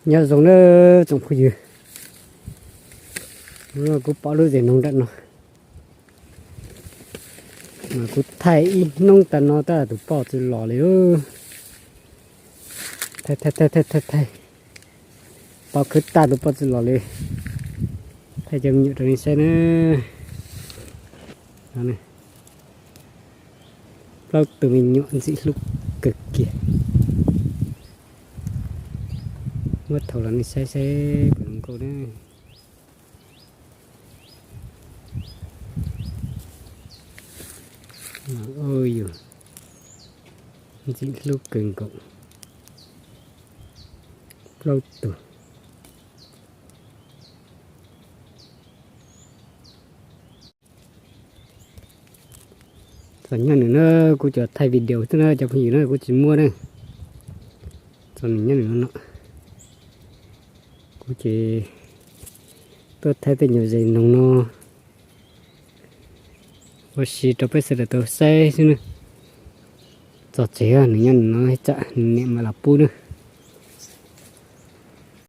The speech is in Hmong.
Nyob zoo na tsoom phooj ywg, kuv pom lub zes noog nram no, mas kuv thaij ib hnub tas no tab tus poj tsis los li. Thaij thaij thaij thaij thaij, pov khwv tag tus poj tsis los li. Thaij cov me nyuam rau nej saib na. Plaub tug me nyuam ntxim hlub kawg kiag. Muab thaij los nej saib saib puas zoo nkauj na. Yus, ntxim hlub kawg nkaus. Plaub tug. Txom nyem nws na, kuv cov thaij video xwb na cov phooj ywg na, kuv tsis muab na. Txom nyem nws no no, kuv ces tuaj thaij tej nyuam zes noog no ua si rau peb sawv daws tau saib xwb na. Txog tsev nws nyob nws no, tsam nws niam mam los pub na.